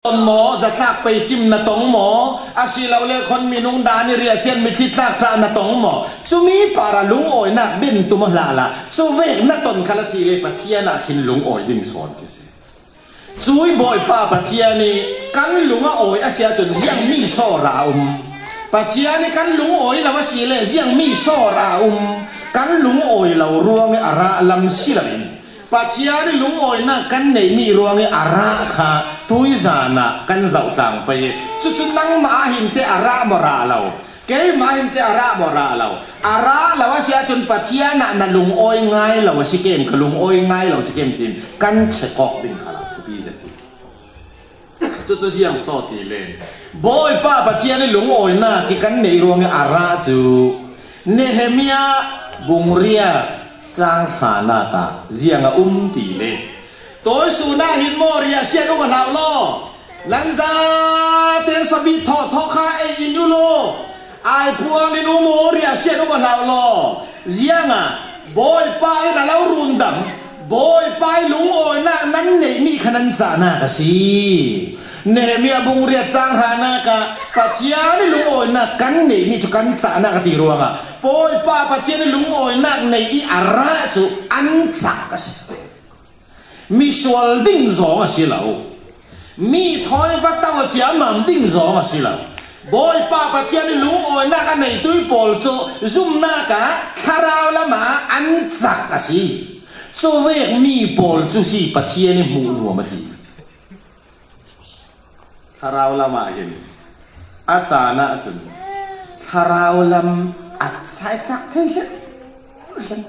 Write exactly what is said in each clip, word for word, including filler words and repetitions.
ton maw, zatlak peicim na tong maw, a si lo le khon minung dan i riahsiat mitthli tlak ṭha na tong maw, cumi para lungawinak ben tum aw hlah la, cuvek na ton khal a si le Pathian ah khin lungawi ding sawn kisi. Cui Bawipa Pathian i kan lung a awi a si ahcun ziang mi sawra a um? Pathian i kan lungawi lo a si le ziang mi sawra a um? Kan lungawi lo ruang i a rah lam si lo in, Pathian i lungawinak kan neihmi ruang i a rah kha tuizan ah kan zoh tlang pei i, cucu nangmah ah hin te a rah maw rah lo? Keimah hin te a rah maw rah lo? A rah lo a si ahcun Pathian ah na lungawi ngai lo a si kem, ka lungawi ngai lo a si kem tiin kan check awk ding kha lo thupi zet hi. Cucu ziang saw ti le Bawipa Pathian i lungawinak i kan neih ruang i a rah cu Nehemiah bungriat cang hranak ah ziang a um ti le, tawi sun ah hin maw riahsiat um a hlau law? Nan zaten sabit thawhthawh kha ei in u law, ai puang in um u riahsiat um a hlau law? Ziangah Bawipa in a lo rundam, Bawipa i lungawinak nan neihmi kha nan cahnak a si. Nehemiah bungriat cang hranak ah Pathian i lungawinak kan neihmi cu kan cahnak a ti ruangah Bawipa Pathian i lungawinak neih i a rah cu an cak a si. Misual ding zong a si lo. Mi thawi va to a ciammam ding zong a si lo. Bawipa Pathian i lungawinak a neitu pawl cu zumnak ah thlarau lam ah an cak a si. Cuvek mi pawl cu si Pathian i hmuh nuam a ti. Thlarau lam ah hin a caan ahcun thlarau lam a cak thei hlen.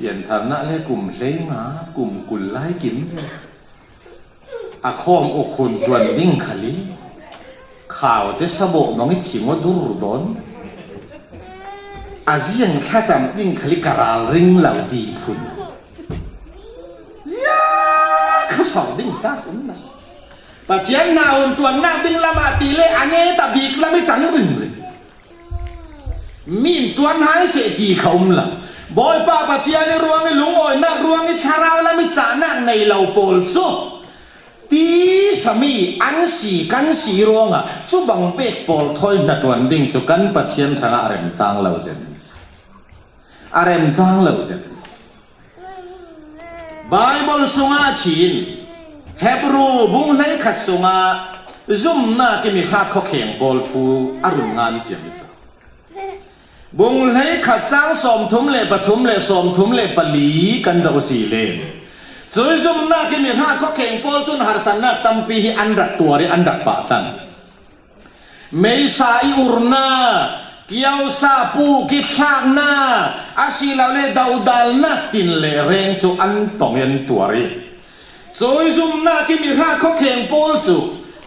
Piantharnak le kum hleinga, kum kul lai kim ve. A khawm uk hun ṭuan ding khal i, khau te sabawh bang i thing aw dur dawn. A ziang thlacam ding khal i ka ralring lo ti phun. Ziang kha sawng ding tlak um lo. Pathian hna hun ṭuannak ding lam ah ti le a net a bik lam i ṭang ringring. Min ṭuan hai seh ti kha um lo. Bawipa Pathian i ruang i lungawinak ruang i thlarau lam i cahnak nei lo pawl cu ti sami an si kan si ruangah cu bang pek pawl thawi hnaṭuan ding cu kan Pathian hrangah a remcang lo zet. A remcang lo zet. Baibal sungah khin Hebru bung hleikhat sungah zumnak i mi hrat khuakheng pawl thu a run ngan ciam i cang. Bung hleikhat cang sawmthum le pathum le sawmthum le pali kan zoh si le, cui zumnak i mi hrat khuakheng pawl cun harsatnak tampi hi an rak tuar i an rak pahtan. Meisa i urnak, kiosa puk i thlaknak, a si lo le dodalnak tin le reng cu an tong i an tuar i, cui zumnak i mi hrat khuakheng pawl cu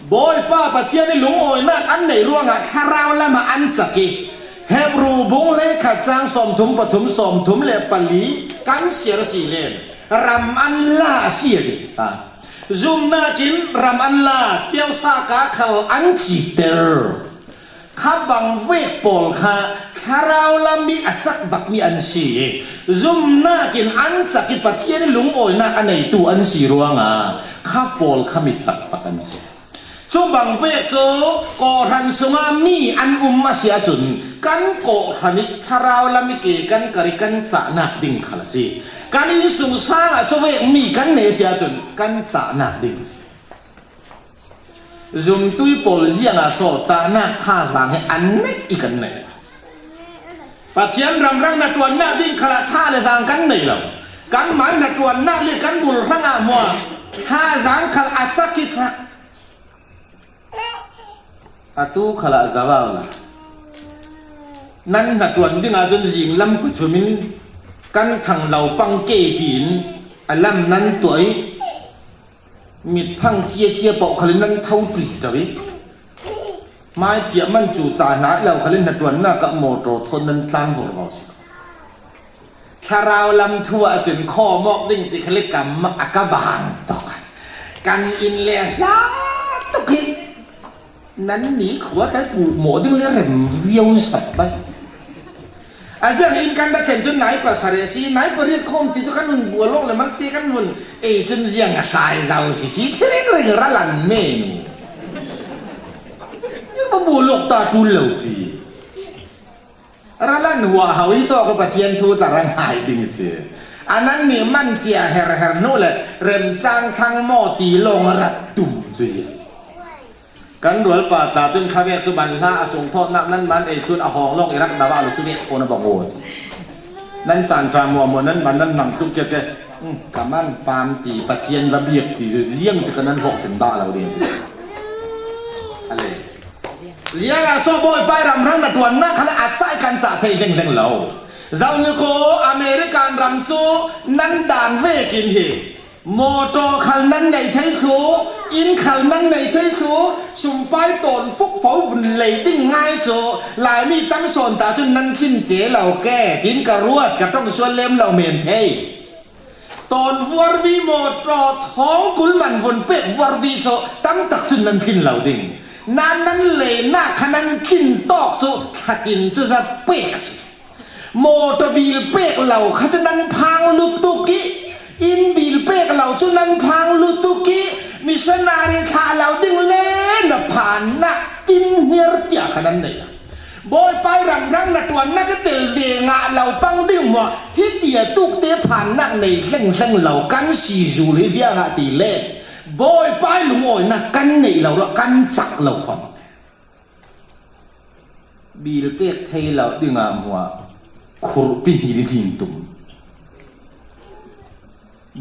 Bawipa Pathian i lungawinak an neih ruangah thlarau lam ah an cak i, Hebru bung hleikhat cang sawmthum pathum sawmthum le pali kan siar a si le ram an la a si a ti. Ha. Zumnak in ram an la, kiosa ka khal an citer. Kha bang vek pawl kha thlarau lam i a cak bakmi an si i, zumnak in an cak i Pathian i lungawinak a neitu an si ruangah kha pawl kha mi cak bak an si. Cu bang vek cu kawhhran sungah mi an um a si ahcun kan kawhhran i thlarau lam i ke kan kar i kan cahnak ding khal a si. Kan innsungsang ah cuvek mi kan nei a si ahcun kan cahnak ding a si. Zumtui pawl ziangah saw cahnak thazaang hi an neih i kan neih. Pathian ramrang hnaṭuannak ding khalah tha le zaang kan nei lo. Kanmah hnaṭuannak le kan bul hrangah hmuah thazaang khal a cak i cak. Atu khalah zavau la. Nan hnaṭuan dingah cun zing lam pathum in kan thang lo pang ke tiin a lam nan tuah i, mitphang cia cia paoh khal in nan tho ṭi ṭo i, hmai phiah man cu ca hna lo khal in hnaṭuannak ah mawṭaw thawn nan tlang vorvo si. Thlarau lam thu ahcun khawm awk ding ti khal i kam a ka bang tuk. Kan inn le hla tuk hi. Nannih khua kan puh mawh ding le rem viau sap bai. A ziang in kan da thlen cun nai pasarih a si, nai pariat khawm ti cu kan hun bual awk le malte kan hun ei cun ziang a tlai zau si si, thireng reng ra lan men. Ziang va bual awk ta ṭul lo pi. Ra lan huahau hi tawk a Pathian thu tla ra ngai ding si. A nan nih man cia herher hnawh le remcang thlang maw ti lawng a rat tum cu hi. Kan rualpa tla cun khavek cu ban hlah a sung thawhnak nan man ei thlun a hawng lawng i rak da va lo cu vek khawn a bang aw ti. Nan caan ṭha muahmuah nan man nan hmang tluk ciat ke, um, ka man pam ti Pathian va biak ti cu ziang ti ka nan hawk thin dah lo ding ti. A le. Ziangah so Bawipa ram hrang na ṭuannak kha le a cai kan cah thei hlenghleng lo. Zoh ni ko American ram cu nan dan vekin hi. Mawṭaw khal nan nei thei thlu, inn khal nan nei thei thlu, sumpai tawn fuk fo vun lei ding ngai cu Laimi tam sawn ta cun nan tlin ce lo ke, tin ka ruat ka ṭong sual lem lo men thei. Tawn vuarvi mawṭaw thawng kul man vun pek vuarvi cu tam tak cun nan tlin lo ding. Nan nan leinak kha nan tlin tawk cu thlatin cu zat pek a si. Mawṭaw bil pek lo kha cu nan phang lutuk i, inn bil pek lo cu nan phang lutuk i, missionary thlah lo ding le na phannak tin hniar tiah kha nan nei. Bawipa ih ram hrang na ṭuannak i tel ve ngah lo pang ding maw? Hiti a tukte phannak nei hlenghleng lo kan si zul hi ziangah ti le Bawipa ih lungawinak kan neih lo ruah kan cak lo kho. Bil pek thei lo dingah hmuah khurhpi hnih hnih tum.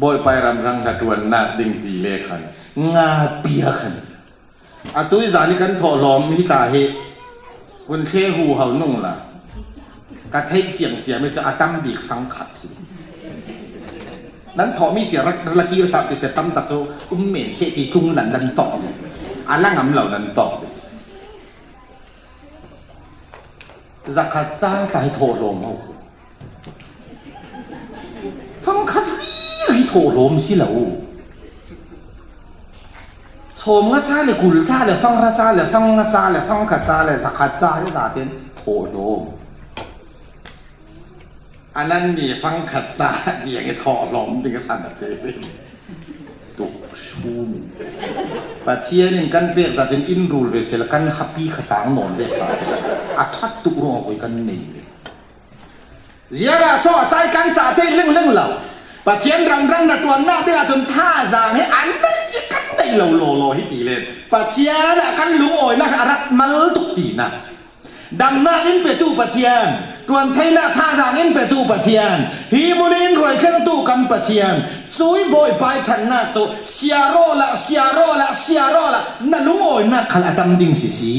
Bawipa ih ram hrang hla ṭuannak ding ti le khan nga pia khan. Atu i zan i kan thawh hlawm hi ta hi. Kun thlehu ho nung la. Ka theih fiang ciami cu a tam bik fang khat si. Nan thawhmi cia rak la kir sap ti si tam tak cu um men che ti tung nan nan tawh. A la ngam lo nan tawh ti si. Zakhat ca tla hi thawh hlawm ho. Fang khat hi hi thawh hlawm si lo. Sawm nga ca le kul ca le fang hra ca le fang nga ca le fang khat ca le zakhat ca hi zaten thawh hlawm. A nan mi fang khat ca viang i thawh hlawm ding hran a te. Tuk sum. Pathian in kan pek zatin in rul ve sila kan happy kha tang nawn ve ta. A that tuk ruang a voi kan nei ve. Ziara so a cai kan ca te leng leng lo. Pathian ram hrang na ṭuannak dingah cun thazaang hi an nei i kan nei lo law law hi ti len. Pathian ah kan lungawinak a rat mal tuk tinak si. Damnak in petu Pathian, ṭuantheinak thazaang in petu Pathian, hi mun in hruai thlengtu kan Pathian, cui Bawipa ih ṭhatnak cu siar awla, siar awla, siar awla, na lungawinak khal a tam ding si si.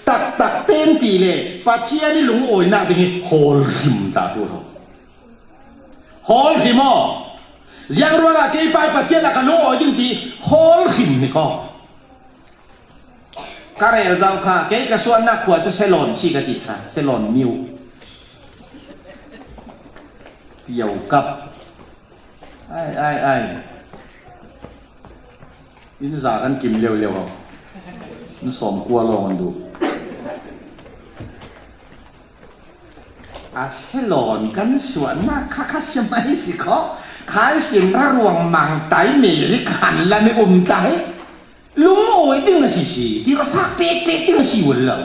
Taktak ten ti le Pathian ih lungawinak ding hi hawl hrim ta tu lo. Hawl hrim aw. Ziangruangah kei pa ih Pathian a ka lungawi ding ti hawl hrim ni ko. Ka rel zau kha, kei ka suahnak khua cu Selon si ka ti kha, Selon miu. Tiau kap. Ai, ai, ai. In za kan kim leu leu ho. In sawm kua lawng an duh. A Selon kan suahnak kha kha si mai si kho. Khan sin ra ruang mang tai meri khan la mi um tai. Lungawi ding a si si, ti ra fak tek tek ding a si ul lo.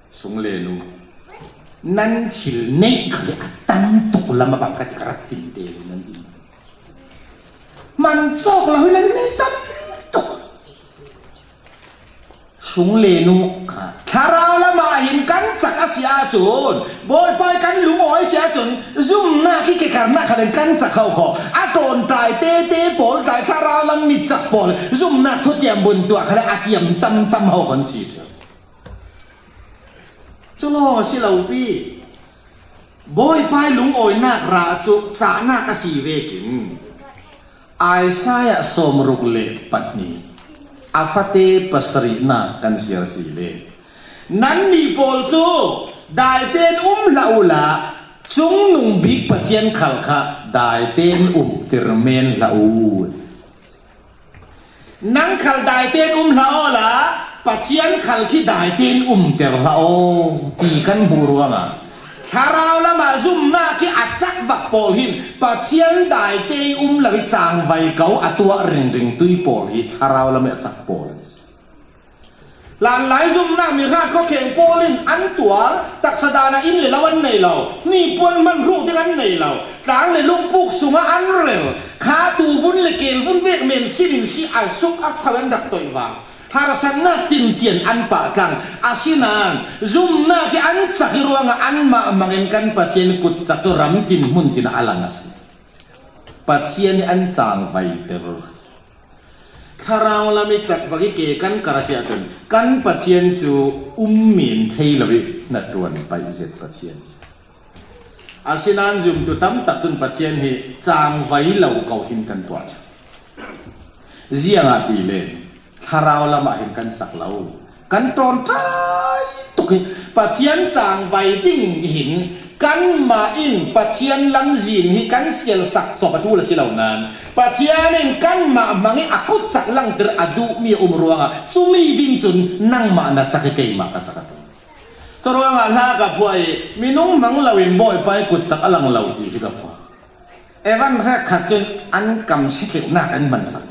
Sung le nu, nan thil neih kha le a tam tuk lam a bang ka ti ka rak tin te le nan din. Man cawk lo hi nan neih tam tuk. Sung le nu kha thlarau lamah hin kan cak a si ahcun, Bawipa ih kan lungawi si ahcun, zumnak hi kekarnak khal in kan cak ho kho. A ṭawnṭai tete pawl tlai thlarau lam mit cak pawl zumnak thutiam bun tuah khal a tiam tam tam ho kan si cu. Cu lawng a si lo pi. Bawipa ih lungawinak rah cu cahnak a si vekin Isaiah sawmruk le pahnih a fate pasarihnak kan siar si le nannih pawl cu daiten um hlah uhla Cungnung Bik Pathian khal kha daiten umtir men hlah uh. Nang khal daiten um hlah awla Pathian khal khi daite in umter hlah aw ti kan hmuh ruangah thlarau lamah zumna khi a cak vak pawl hin Pathian daite i um lo i cangvai ko a tuah ringring tui pawl hi thlarau lam i a cak pawl an si. Hlanlai zumna mi hrat khuakheng pawl in an tuar, taksa dana inn le lo an nei lo, hnipuan hman ruh ding an nei lo, tlang le lungpuk sungah an rel, kha tu vun le kel vun vek men sin in si a suk a sau an rak toih vang. Harsatna tintian an pah tlang. Asinain zumna khi an cak hi ruangah anmah mangin kan Pathian kutcak tu ram tin hmun tin a lang a si. Pathian hi an cangvaiter. Thlarau lam i cak vak i ke kan kar a si ahcun kan Pathian cu um men thei lo i hnaṭuan paih zet Pathian si. Asinain zumtu tam tak cun Pathian hi cangvai lo ko hin kan tuah ṭhan. Ziangahtile thlarau lamah hin kan cak lo. Kan ṭawn ṭai tuk hi Pathian cangvai ding hin kanmah in Pathian lamzin hi kan sialsak cawp a ṭul a si lo nain Pathian in kanmah hmang i a kutcak langter a duhmi a um ruangah cumi ding cun nangmah na cak i keimah ka cak a ṭul. Curuangah hla ka phuah i minung hmang loin Bawipa i kutcak a lang lo ti hi ka phuah. Evan hrekkhat cun an kam siatleuhnak an hmansak.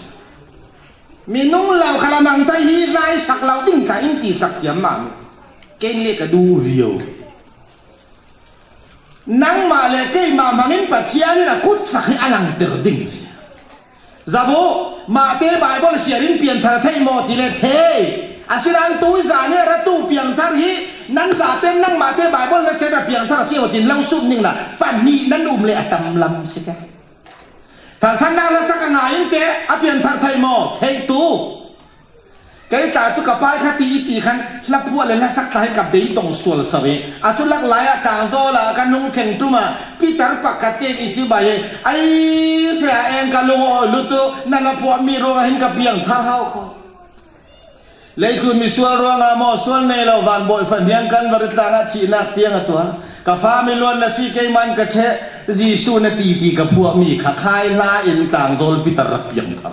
Minung lo kha lamang thei hi lai sak lo ding tla in ti sak thiam mah mi. Kei le ka duh viau. Nangmah le keimah hmangin Pathian in a kutcak hi a langter ding si. Zabu, mahte Baibal siar in pianthar a theih maw ti le thei. Asinain tui zan i a ratu piangthar hi nan zate nangmahte Baibal na siar a piangthar a si maw tin lo sum ning la pahnih nan um le a tam lam si ka. Thangṭhatnak lasak a ngai in te a pianthar thei maw? Thei tu. Kei tla cu ka pai kha ti i ti khan hlaphuah le hlasak tla hi ka beidong sual so i a cu lak lai ah tlangzawl ah ka nung thleng ṭum ah Peter pakhat tein i cibai i ai saya eng ka lung awi lutu na hlaphuah mi ruangah hin ka piangthar hau kho. Leitlun misual ruangah maw sual nei lo van bawi fahniang kan va ritlang ah thihnak tiang a tuar. Ka fa mi luan na si keiman ka ṭheh Jesuh na titi ka phuahmi kha khai hla in tlangzawl Peter rak piangthar.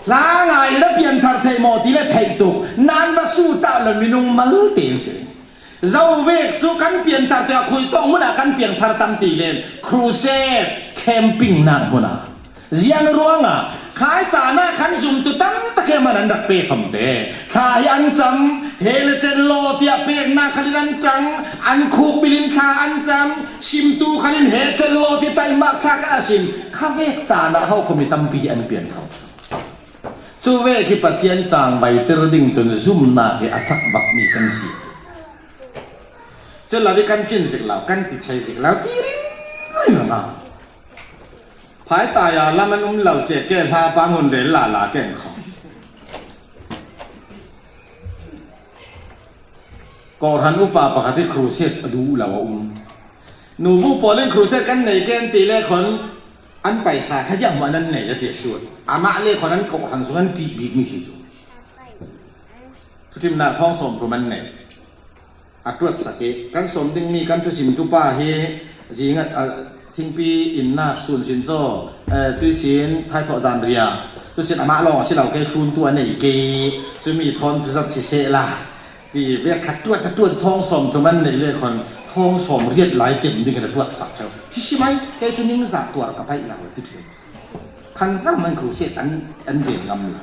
Hla ngai in a pianthar theih maw ti le theih tuk nan va su tah lo minung malte an si. Zo vek cu kan pianthar te a khui tawng hmun ah kan pianthar tam ti len crusade camping nak hmun ah ziang ruangah khai caan ah khan zumtu tam tak he man an rak pek hom te. Thla hi an cam, he le cen law tiah peknak khalin an ṭang, an khuk bilin thla an cam, simtu khalin he cen law ti taimah thla kan a sim. Kha vek caan ah ho khumi tampi hi an pianthar. Cu vek hi Pathian cangvaiter ding cun zumnak hi a cak vakmi kan si. Cu lo i kan tlin zik lo, kan ti thei zik lo, ti ringring a ngau. Phaitai ah lam an um lo, cek ke hla pang hun rel lala keng kho. Kawhhran upa pakhat hi crusade a duh lo a um. Nubu pawl in crusade kan nei ke an ti le khon an paisa kha ziah hmanh an nei a ti a sut. Amah le khon an kawhhran sung an ṭih bikmi si cu. Thuṭhimnak thawng sawm thum an nei. A ṭuatsak i kan sawm dingmi kan thusimtu pa hi zing a, a, thingpi innak sun sin caw, eh, cui sin thaithawh zanria, cui sin amah lawng a si lo kei thluntu a nei kei, cumi thawn cu zat siseh la ti vek khat ṭuat a ṭuat thawng sawm thum an neih le khon thawng sawm riat lai cem ding kan a ṭuatsak ṭheu. Hi si mai, kei cu ningzah tuar ka paih lo a ti ṭheu. Khan zam an khusia an, an rel ngam lo.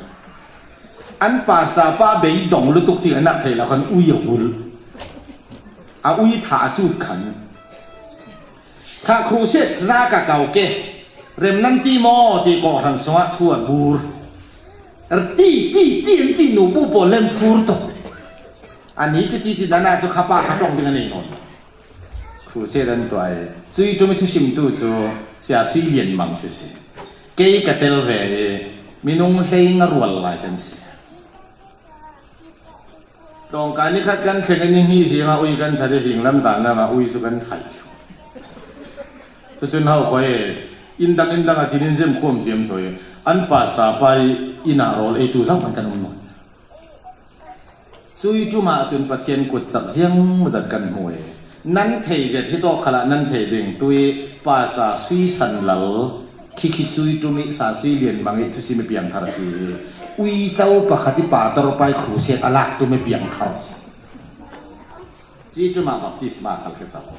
An pastor pa beidong lutuk ti a nak thei lo khan ui a vul. A ui tha a cut khan. Kha crusade za ka kau ke. Rem nan ti maw ti kawhhran sungah thu a bur. Ti, ti, ti, an ti nubu pawl len phur tuk. Ani cu ti ti dan ah cu khapa kha ṭong ding a nei nawn. Crusade an tuah i cui ṭum i thusimtu cu Sia Sui Lian Mang cu si. Kei ka tel ve i minung hlei nga rual lai kan si. Tlawngkai ni khat kan thleng i ni hnih zingah ui kan that i zinglam zanlam ah ui cu kan faih. Cucun ho khuai in dang in dang a tinin zem khuam ciam sawi an pastor pa i inn ah rawl ei tu zong kan um nawn. Cui ṭum ah cun Pathian kutcak ziangzat kan hmu i nan thei zet hi tawk khalah nan thei ding tu i pastor Sui San Lal khi khi cui ṭum i Sa Sui Lian Mang i thusim i piangthar si i Uico pakhat i pastor pai crusade a lak tum i piang thar si. Ci tum a baptisma khal ke cau.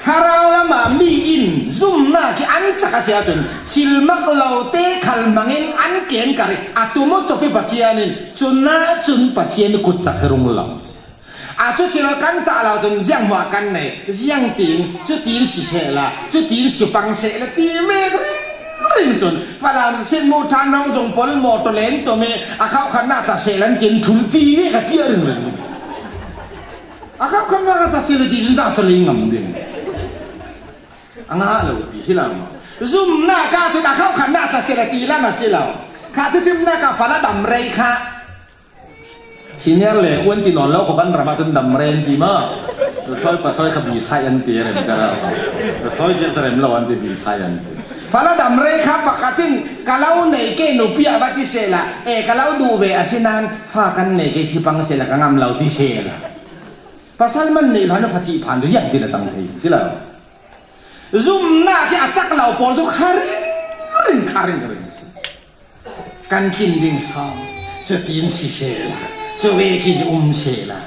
Thlarau lama mi in zumna ki an cak a si ahcun thil mak lote khal mangin an ken kar i a tum aw cawpi Pathian in cunah cun Pathian i kutcak hi rung lang si. A cu si lo kan cah lo cun ziang hmuah kan nei, ziang tin, cu tin si sehla, cu tin si pang sehla ti mek ring cun, Falam sin mu than nong zung pol motor len tum i a khauh khan na ta sehla an tin thul ti ve ka ciah ring ring. A khauh khan na ta sehla ti cun ta sa lei ngam ding. A ngah lo ti si lo. Zumnak ah cun a khauh khan na ta sehla ti lam a si lo. Kha tu timnak ah fala dam rei kha. Senior le uan ti nawn lo ko kan ram ah cun dam rei an ti maw? Thloi pa thloi kha bisai an ti rem cara. Thloi cia rem lo an ti bisai an ti. Fala dam rei kha pakhat in ka lo nei ke nupi ah va ti sehla, e ka lo duh ve a si nan fa kan nei ke thi pang sehla ka ngam lo ti sehla. Pasal man nei lo na fa thi phan tu ziang ti na sang thei si lo. Zumnak hi a cak lo pawl tu kha ring ring kha ring ring si. Kan kin ding sawn, cutin si sehla, cu vekin um sehla.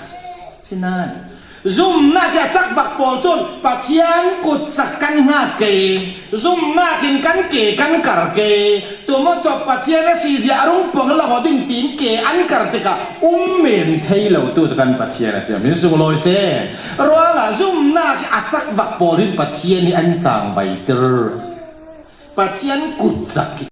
Sinan, zumnak hi a cak bak pawl cun Pathian kutcak kan hngak ke, zumnak in kan ke kan kar ke, tu maw cawp Pathian a si zia a rung pang lo ding tin ke an kar tikah um men thei lo tu cu kan Pathian a si. Min sung lawi se. Ruangah zumnak hi a cak bak pawl in Pathian hi an cangvaiter. Pathian kutcak